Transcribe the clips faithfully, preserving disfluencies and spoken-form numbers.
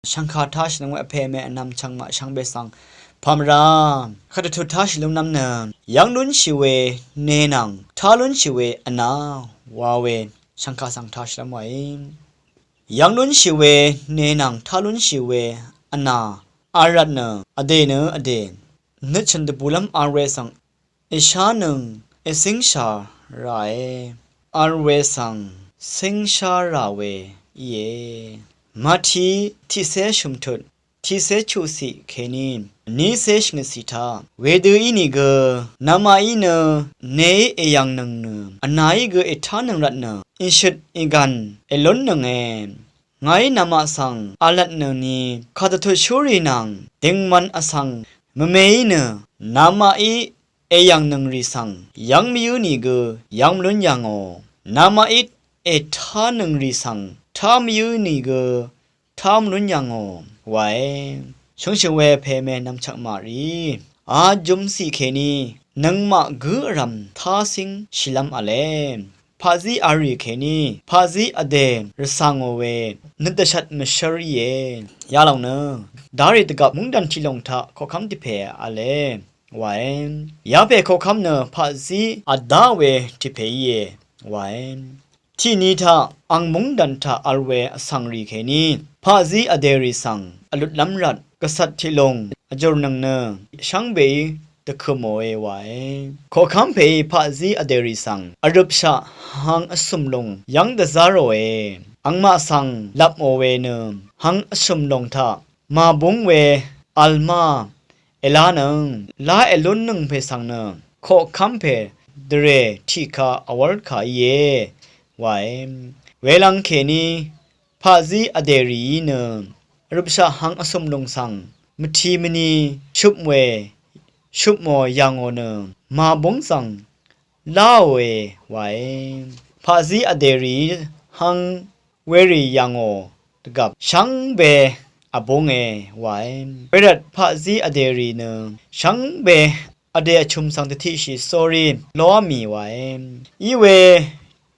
shvngkà tashì lúng we vpè mè vnvm chvngmaq shvngbe svng pà mvrá. Kadvtut tashì lúngnvm nø yv́ng lúnshì we ne nvng tá lúnshì we vna wa we shvngkà svng tashì lv́m wàí. Yv́ng lúnshì we ne nvng tá lúnshì we vna vl rvt nø vdè nø vdè nøt chø̀n dvbù lv́m vl we svng èshánøng ècíngshà ràe. Vl we svng cíngshá rà we íe. Mati tiqcé shø̀mtut tiqcé chuqciq kèní vnícé shvngøtciq taq wedø ínìgø namaqí nø neí èyv̀ngnøng nø vnaí gø ètánøng rvt nø ìshøt ìgv̀n èlúnnønge. Ngàí namaq svng v̄lvtnø ni kadvtutshúrì nvng dingman vsvng mvmeí nø namaqí èyv̀ngnøng rì svng yv́ng mvyǿ nìgø yv́ng mvlún yv̀ngò. Namaqí ètánøng rì svng tá mvyǿ nìgø tá mvlún yv̀ngò wàe. Shúngshø̀ng we pè mè nvmchvkmaq rì a jumciq kèní nøngmaq gǿ vrv̀m tácíng shìlv́m v̄le. Paqzí vl rì kèní paqzí vdè rvcà ngò we nøt dvshvt mvshv́r íe. Yalòng nø darì dvgvp mungdàn tiqlòng taq koqkv́m dvpè v̄le wàe. Yapè koqkv́m nø paqzí vdá we tiqpè íe wàe. Tiqni taq ang mungdàn taq vl we vsvng rì kèní paqzí vdè rì svng vlutlv́m rvt gvcvt tiqlùng vjùrnøng nø shvngbeí dvkø̀mòe wàe. Koqkv́m pèí paqzí vdè rì svng vrøpshaq hang vsø̀m lùng yv́ng dvzá ròe. Angmaq svng lvpmò we nø hang vsø̀m lùng taq màbúng we vl má èlánøng lá èlúnnøng pè svng nø koqkv́m pè dvrè tiqka vwv́lkà íe wàe. Welvng kèní paqzí vdè rìí nø vrøpshaq hang vsø̀m lùng svng mvti mvni shøp we shøpmò yà ngò nø màbúng svng láòe wàe. Paqzí vdè rìí hang werì yà ngò dvgvp shvngbe vbúnge wàe. Wervt paqzí vdè rì nø shvngbe vdè vchø̀m svng dvtiqshì sórí lóá mì wàe. Iwe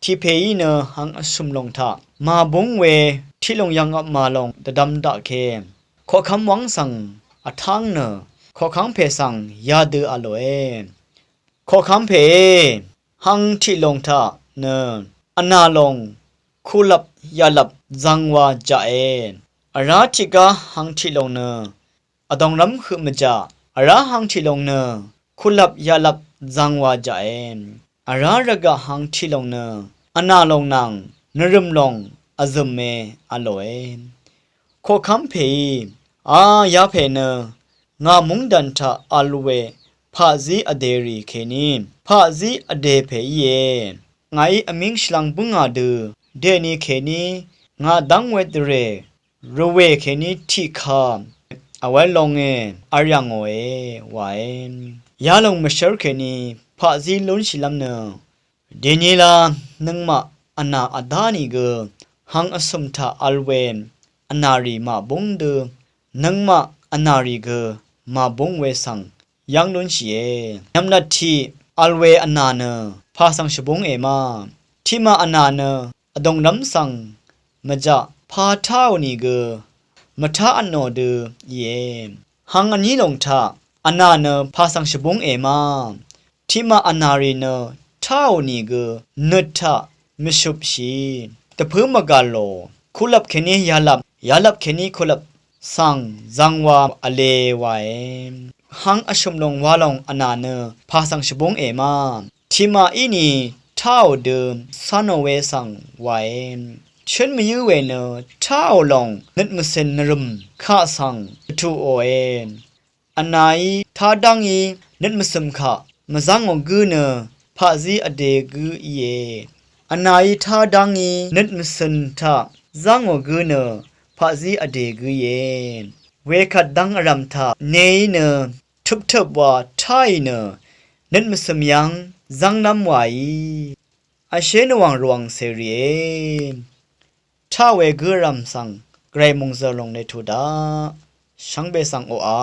tiqpèí nø hang vsø̀m lòng taq màbúng we tiqlùng yv̀ngvp màlòng dvdvm daqke koqkv́m wv́ng svng vtáng nø koqkv́m pè svng yadø v̄lòe. Koqkv́m pèé hang tiqlòng taq nø vnà lòng kulvp yalvp zvngwa jaqe. Vrá tiqgá hang tiqlòng nø vdòngrv́m høq mvjaq. Vrá hang tiqlòng nø kulvp yalvp zvngwa jaqe. Vrá rvgaq hang tiqlòng nø vnà lòng nvng nvrø̀m lòng vzø̀me v̄lòe. Koqkv́m pèí a yapè nø ngà mungdàn taq vl we paqzí vdè rì kèní paqzí vdè pè íe. Ngàí vmíng shvlang bǿngà dø dèni kèní ngà dv́ng we dvrè rvwè kèní tiqka vwv́l longe vl yà ngòe wàe. Yalòng mvshv́r kèní paqzí lúnshìlv́m nø dènila nøngmaq vnà vdá nìgø hang vsø̀m taq vl we vnà rì màbúng dø nøngmaq vnà rì gø màbúng we svng yv́ng lúnshìe. Nv̀mnvt tiq vl we vnà nø pà svng shvbúng èmá. Tiqmaq vnà nø vdòngrv́m svng mvjaq pà táò nìgø mvtá vtnò dø íe. Hang vní lòng taq vnà nø pà svng shvbúng èmá. Tiqmaq vnà rì nø táò nìgø nøt taq mvshøpshì dvpǿ mvgàl lò. Kulvp kèní yalvp, yalvp kèní kulvp svng zvngwa v̄le wàe. Hang vshø̀m lòng wa lòng vnà nø pà svng shvbúng èmá. Tiqmaq íni táò dø cánò we svng wàe. Shǿn mvyǿ we nø táò lòng nøt mvcø̀n nvrø̀m kaq svng dvtuqòe. Vnàí tá dv́ngí nøt mvcø̀m kaq mvzv́ngò gǿ nø paqzí vdè gǿ íe. Vnàí tá dv́ngí nøt mvcø̀n taq zv́ngò gǿ nø paqzí vdè gǿ íe. Wekvt dv́ng vrv̀m taq neí nø tøptøp wa táì nø nøt mvcø̀m yv́ng zv́nglv́m wàí. Vshé nvwàng rvwàng cèrìe. Tá we gǿ vrv̀m svng gvray mòngzø̀r lòng lètu daq. Shvngbe svng oqà.